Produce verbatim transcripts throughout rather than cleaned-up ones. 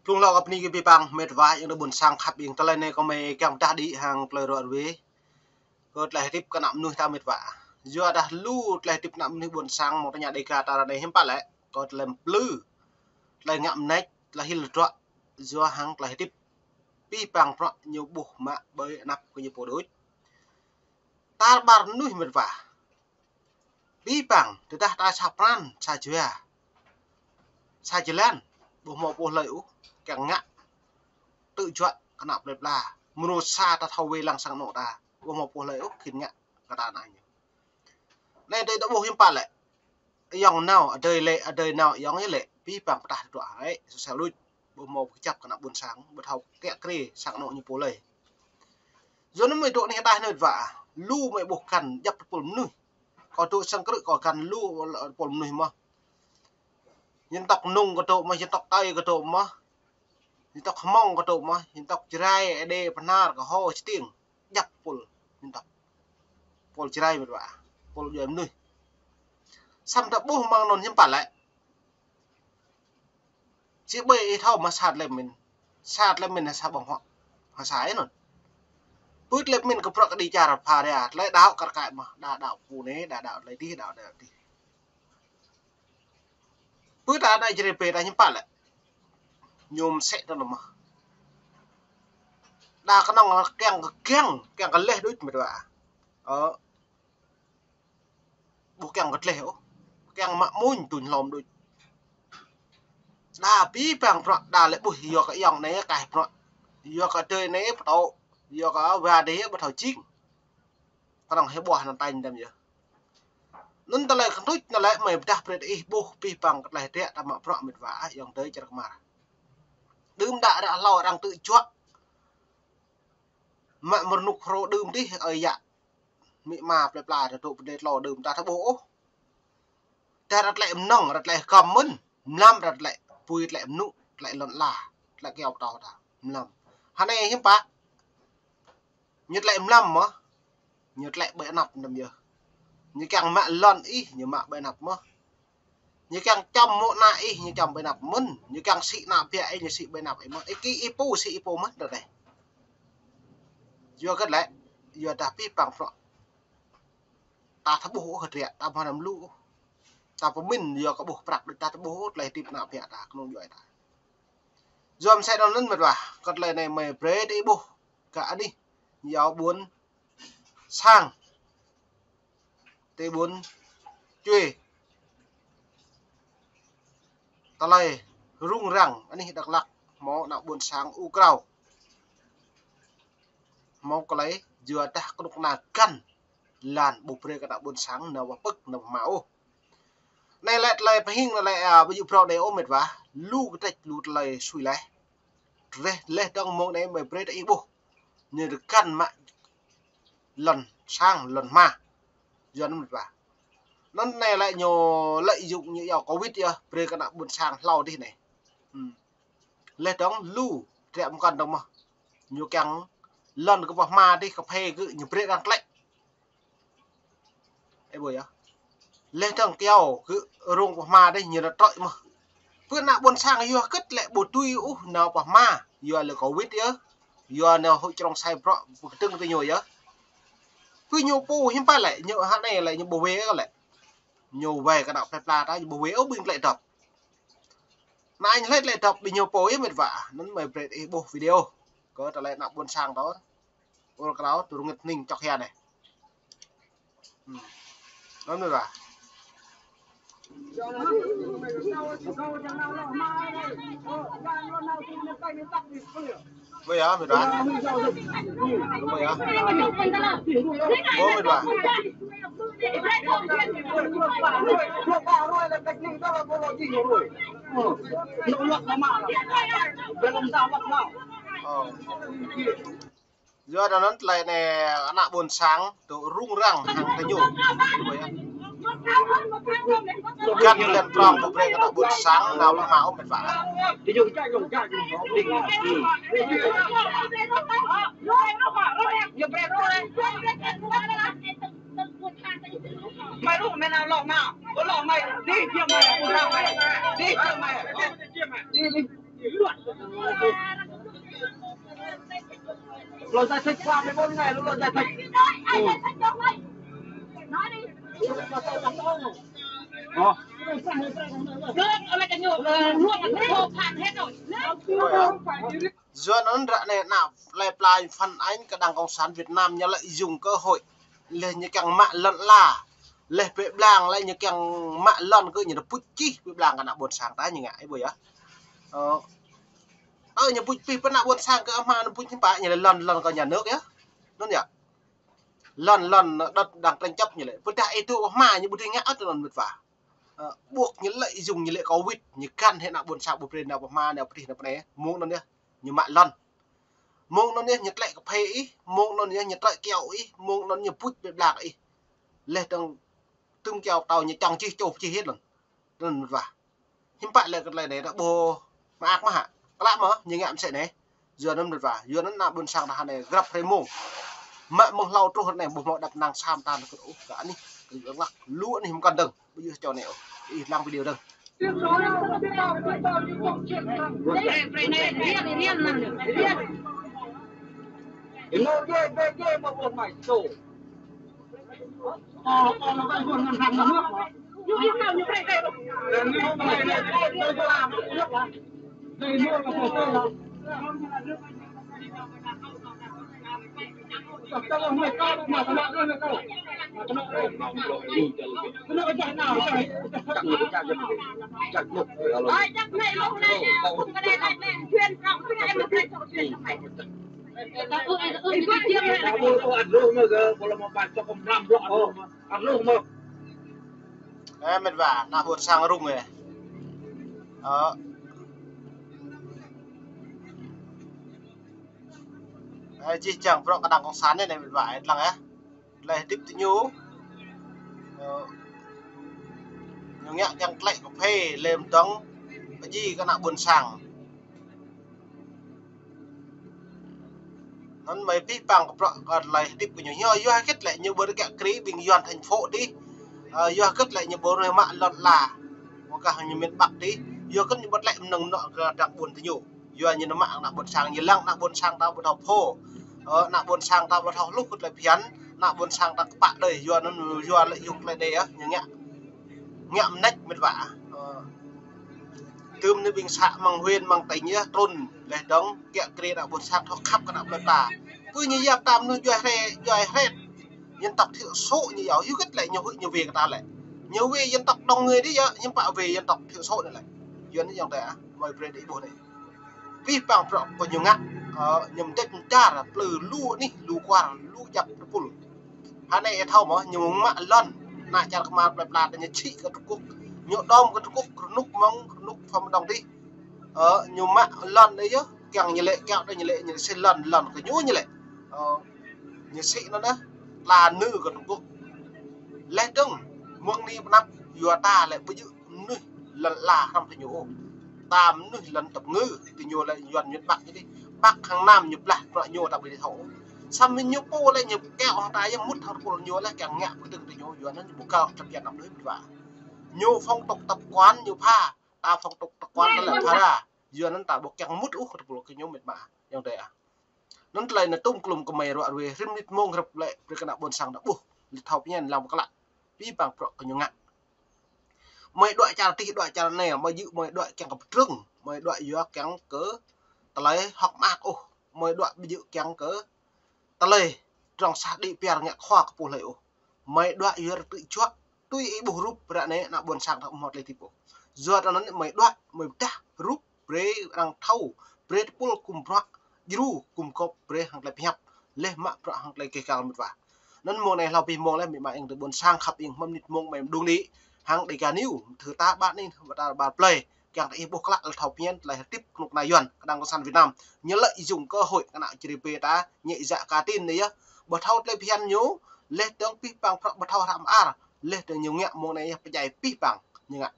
Blung hlâo kơ bơni kơ abih bang mĕt wa ayŏng adơi ƀuôn sang khăp ing, tơlơi anai kâo mơi kiăng pơdah đĭ hăng tơlơi ruă ruê kơ tơlơi hơdip kơ ană mơnuih ta mĕt wa. Yua dah lu tơlơi hơdip kơ ană mơnuih ƀuôn sang mơ̆ng tơña Dêga ta ră anai hiư̆m pă lĕ, kơ tơlơi plư, tơlơi ngă mơneč, tơlơi hil hơdră, yua hăng tơlơi hơdip abih bang bruă ñu ƀuh mă ƀơi anăp kơ ñu pô đôč. Ta ƀar mơnuih mĕt wa. Abih bang, tơdah ta sa pran, sa jua, sa jơlan, ƀu hmâo pô hlơi ôh, kiăng ngă tơjuă kơ ană plơi pla. Mơnuih sa ta thâo wai lăng sang anŏ ta, ƀu hmâo pô hlơi ôh khĭn ngă kơ ta ană ñu. Anai tơlơi ta ƀuh hiư̆m pă lĕ. Ayŏng nao, adơi lĕ, adơi nao, ayŏng yơh lĕ, abih bang pơdah tơdruă hă, sô sel đôč. Ƀu hmâo pơkơjăp kơ ană ƀuôn sang, ƀu thâo kiă kriê sang anŏ ñu pô hlơi. Yua anŭn mơi dŏ anih đah anai wa, lu mơi ƀuh găn djăp tơpul mơnuih. Kâo dŏ sang krư̆ kâo găn lu tơpul mơnuih mơ̆n. Dân tộc Nùng kâo dŏ mơ̆n, dân tộc Tây kâo dŏ mơ̆n, dân tộc Hmông kâo dŏ mơ̆n, dân tộc Jrai, Êđê, Bahnar, Kơho, Stiêng, djăp tơpul dân tộc. Tơpul Jrai mĕt wa, tơpul djuai mơnuih. Samơ̆ ta ƀuh mơ̆ng anŭn hiư̆m pă lĕ. Sĭ ƀơi ih thâo mơ̆ sa tơlơi pơmĭn. Sa tơlơi pơmĭn hă sa ƀơ̆ng huă, hă sa ih anŭn. Pơ tơlơi pơmĭn kơ bruă kơđi čar pha ria, tơlơi đaŏ kar kaĭ mơ̆n, đa đaŏ pô anai, đa đaŏ tơlơi adih, đa đaŏ adih. Pơ ta anai Jrai pơ ta hiư̆m pă lĕ. Ñu mơsĕ tơ anŭn mơ̆n. Đa kơnơ̆ng kiăng kơ kiăng, kiăng kơ laih đôč mĕt wa. Ơ. Ƀu kiăng kơ tlaih ôh, kiăng mă mŭn tuñ hlom đôč. Đa abih bang bruă đa lĕ ƀuh yua kơ ayŏng anai kaih bruă, yua kơ adơi anai pơtô, yua kơ wa adih ƀu thâo jing. Kơnơ̆ng hơbôh anăn tañ dăm yơh. Anŭn tơlơi kơtuč anŭn lĕ mơi pơdah brơi ih ƀuh abih bang kơ tlaih tĕk ta mă bruă mĕt wa ayŏng adơi čar kơmar. Đưm đă ră hlâo arăng tơjuă mă mơrnŭk hrô đưm dih ơi yă. Amĭ ama plơi pla ta dŏ pơ anai tlâo đưm ta thâo ƀuh ôh. Ta ră tơlơi mơnơ̆ng, ră tơlơi hơgăm mơ̆n, mlam ră tơlơi, pui tơlơi mơnŭ, tơlơi lŏn ala, tơlơi kyâo pơtâo ta, mlam. Hơnai hiư̆m pă. Ñu tơlơi mlam mơ̆n, ñu tơlơi ƀơi anăp dăm yơh. Ñu kiăng mă lŏn ih, ñu mă ƀơi anăp mơ̆n. Ñu kiăng čăm mô̆ ană ih, ñu čăm ƀơi anăp mơ̆n. Ñu kiăng sĭ ană biă ih, ñu sĭ ƀơi anăp ih mơ̆n. Ih kơ ih pô sĭ ih pô mơ̆n ră anai. Yua kơ lĕ, yua dah abih bang bruă ta thâo ƀuh ôh hơdră, ta ƀu hmâo anăm lu ôh. Ta pơmĭn yua kơ ƀuh prăk đôč ta thâo ƀuh ôh tơlơi hơdip ană biă ta, kơnung djuai ta. Yua mơsĕ anŭn mĕt wa, kơ tơlơi anai mơi brơi ta ih ƀuh kơ anih yua ƀuôn sang. Tơ ƀuôn Čuê. Tơlơi rŭng răng anih Dak Lak, hmâo ană ƀuôn sang U Krao. Hmâo kơ lĕ yua dah kơnuk kơna găn lan ƀu brơi kơ ană ƀuôn sang nao pơ pơ̆k nao pơ hma ôh. Anai lĕ tơlơi pơhing anai lĕ, a, ƀu djơ̆ phrâo anai ôh mĕt wa, lu kơtĕč lu tơlơi sui laih. Reh laih dơ̆ng mơ̆ng anai mơi brơi ta ih ƀuh. Ñu tơgăn mă lŏn sang lŏn hma. Yua anŭn mĕt wa. Anŭn anai lĕ ñu lợi dụng ñu yua Covid yơh, brơi kơ ană ƀuôn sang hlâo dih anai. Hmm. Laih dơ̆ng lu, tơlơi mơkăn dơ̆ng mơ̆n. Ñu kiăng lŏn kơ pơ hma dih kơ phê gơ̆ ñu brơi arăng tlĕ. Ơ ƀuh yơh. Laih dơ̆ng kyâo gơ̆ rông pơ hma dih ñu nao trơi mơ̆n. Pơ ană ƀuôn sang yua hơget lĕ ƀu tui ôh nao pơ hma. Yua lĕ Covid yơh. Yua nao hŭ črông sai bruă pơkơdơ̆ng tơ ñu yơh. Pơ ñu pô hiư̆m pă lĕ, ñu hă anai lĕ ñu ƀu wai kơ lĕ. Ñu wai kơ ană plơi pla ta, ñu ƀu wai ôh ƀing tơlơi dŏp. Anai ñu hlơi tơlơi dŏp ƀing ñu pô yơh mĕt wa. Anŭn mơi brơi ih ƀuh video kơ tơlơi ană ƀuôn sang ta. Ur krao, tơrŭng ngĭt ning čŏk hia anai. Hmm. Anŭn mĕt wa. Ƀuh yơh, mĕt wa. Ƀuh yơh. Ƀuh mĕt wa. Ơ. Yua dah anŭn tơlơi anai ană ƀuôn sang dŏ rŭng răng hăng tơ ñu. Găn lĕ prong ƀu brơi kơ ană ƀuôn sang nao pơ hma ôh mĕt wa. Lŏn giải thích qua mười bốn ngày, lŏn giải thích. Yua anŭn ră anai ană plơi pla phản ánh kơ đảng Cộng sản Việt Nam ñu lợi dụng cơ hội. Laih ñu kiăng mă lŏn ala. Laih pĕ blang, laih ñu kiăng mă lŏn kơ ñu pŭč čih pĕ blang kơ ană ƀôn sang ta ñu ngă, ih ƀuh yơh. Ơ, ơ, ñu pŭč pih pơ ană ƀôn sang kơ ama ñu pŭč hiư̆m pă ñu lĕ lŏn, lŏn kơ nhà nước yơh. Anŭn yơh. Lŏn, lŏn đợt đang tranh chấp ñu lĕ. Pơdah itu ama ñu ƀu dưi ngă ôh anŭn mĕt wa. Ơ, ƀuh ñu lợi dụng ñu lĕ Covid, ñu găn hĭ ană ƀôn sang ƀu brơi nao pơ ama, nao pơ adih, nao pơ anai. Mơ̆ng anŭn yơh, ñu mă lŏn. Mơ̆ng anŭn yơh, ñu tlĕ kơphê ih, mơ̆ng anŭn yơh, ñu tlĕ kyâo ih, mơ̆ng anŭn ñu pŭč pĕ blang ih. Laih dơ̆ng tŭm kyâo tâo ñu čŏng čih čôh čih hĭ lŏn. Anŭn mĕt wa. Hiư̆m pă lĕ kơ tơlơi anai ta ƀuh mơak mơ̆ hă? Klă mơ̆ ñu ngă mơsĕ anai. Yua anŭn mĕt wa. Yua anŭn ană ƀôn sang ta anai grăp hrơi mông. Mă mơ̆ng hlâo truh anai ƀuh hmâo đăp năng sa mơta kơ ôh kơ anih. Kơ lăng lăng. Lu anih mơkăn dơ̆ng. Ƀu djơ̆ čô anai ôh. Ih lăng video dơ̆ng. Ơ, mĕt wa, ană ƀôn sang rŭng ơ. Ơ. Ơ, jih jang bruă kơ đảng Cộng sản anai, mĕt wa, ih lăng ơ. Tơlơi hơdip tơ ñu. Ơ, ñu ngă kiăng tlĕ kơphê, lĕ mơdơ̆ng, pơjing kơ ană ƀôn sang. Anŭn mơi pih pang kơ bruă kơ tơlơi hơdip kơ ñu. Ñu yua hơget lĕ ñu ƀu rơkă kri ƀing Yuan thành phố tih. Ơ, yua hơget lĕ ñu ƀu rơmă lŏn ala. Mơ̆ kah ñu miền Bắc tih. Yua hơget ñu ƀu tlĕ mơnơ̆ng mơnŏ kơ đang ƀôn tơ ñu. Yua ñu nao mă ană ƀôn sang, ñu lăng ană ƀôn sang ta ƀu thâo pô. Ơ, ană ƀôn sang ta ƀu thâo hluh kơ tơlơi phiăn, ană ƀôn sang ta kơpă đơi, yua anŭn, yua lợi dụng tơlơi anai ơ, ñu ngă. Ngă mơneč mĕt wa. Ơ. Tơm anai ƀing xã mơ̆ng huyện mơ̆ng tỉnh yơh, trŭn, laih dơ̆ng, kiăng kơ ană ƀôn sang thâo khăp kơ ană plơi pla. Pơ ñu yap tam anŭn djuai hrĕ, djuai hrĕ. Dân tộc thiểu số ñu yua, hơget lĕ ñu huĭ ñu wê kơ ta lĕ. Ñu wê dân tộc đông người đi yơh, hiư̆m pă wê dân tộc thiểu số anai lĕ. Yua anŭn yơh ta, mơi brơi đĭ ƀuh anai. Pih pang bruă kơ ñu ngă, ơ, ñu mơdĕč mơčar, plư lu anih, lu kwar, lu djăp tơpul. Hơnai ih thâo mơ̆, ñu mă lŏn, ană čar kơmar plơi pla ta ñu čhĭ kơ Trung Quốc. Ñu đom kơ Trung Quốc, rơnŭk mơ̆ng, rơnŭk pham đong tih. Ơ, ñu mă lŏn anai yơh, kiăng ñu lĕ, kiăng đơi ñu lĕ, ñu sĭ lŏn, lŏn kơ ñu ñu lĕ. Ơ, ñu sĭ anŭn anai, tla nư kơ Trung Quốc. Laih dơ̆ng, mơ̆ng anai pơ anăp, yua ta lĕ ƀu djơ̆ mơnuih lŏn ala hrŏm tơ ñu ôh. Ta mơnuih lŏn tơpơngư, tơ ñu lĕ Yuan miền Bắc ñu tih. Bắc hăng Nam ñu blah bruă ñu ta ƀu dưi thâo. Samơ̆ ñu pô lĕ ñu kiăng hăng ta yơh mŭt hăng tơpul ñu lĕ kiăng ngă pơkơdơ̆ng tơ ñu, yua anŭn ñu ƀu kơ tơbiă anăp đuaĭ mĕt wa. Ñu phong tục tập quán ñu pha, ta phong tục tập quán ta lĕ pha ra. Yua anŭn ta ƀu kiăng mŭt ôh tơpul kơ ñu mĕt wa. Yơh dêh ah. Anŭn tơlơi anai tŭm klum kơ mơi ruă ruê rĭm mơnit mông rơp lĕ brơi kơ ană ƀôn sang ta ƀuh. Lĕ thâo pơñen lăng pơklă. Pih pang bruă kơ ñu ngă. Mơi đuaĭ čar tih đuaĭ čar anai, mơi djơ̆ mơi đuaĭ kiăng kơ pơtrưng, mơi đuaĭ yua kiăng kơ tơlơi hơ̆k mơak ôh, mơi đuaĭ ƀu djơ̆ kiăng kơ tơlơi trong sah đĭ piar ngă khua kơ pô hlơi ôh. Mơi đuaĭ yua rơtư̆ juă, tui ih ƀuh rup ră anai ană ƀôn sang ta ƀu hmâo tơlơi hơdip ôh. Yua anŭn mơi đuaĭ, mơi pơdah rup brơi arăng thâo, brơi tơpul gum bruă, djru gum gŏp brơi hăng tơlơi pơhiăp, laih mă bruă hăng tơlơi keh kal mĕt wa. Anŭn mông anai hlâo pih mông laih mĭ ma ing tơ ƀôn sang khăp ing hmâo mơnit mông mơi mơđung đĭ, hăng Dega News, thâo ta ƀă anai, thâo ta ƀă plơi, kiăng ta ih ƀuh klă lĕ thâo pơñen tơlơi hơdip kơnuk kơna Yuan, kơ đảng Cộng sản Việt Nam, ñu lợi dụng cơ hội kơ ană čri pê ta, ñu djă ka tin anai yơh, ƀu thâo tơlơi phiăn ñu, laih dơ̆ng pih pang bruă ƀu thâo hră mơar, laih dơ̆ng ñu ngă mông anai yơh pơdjai pih pang, ñu ngă.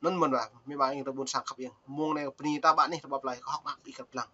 Anŭn mơ̆n wa, mĭ ma ing tơ ƀôn sang khăp ing. Mông anai bơni ta ƀă anih ta ƀă plơi, kơ hŏk mă ƀing kơ pơblang.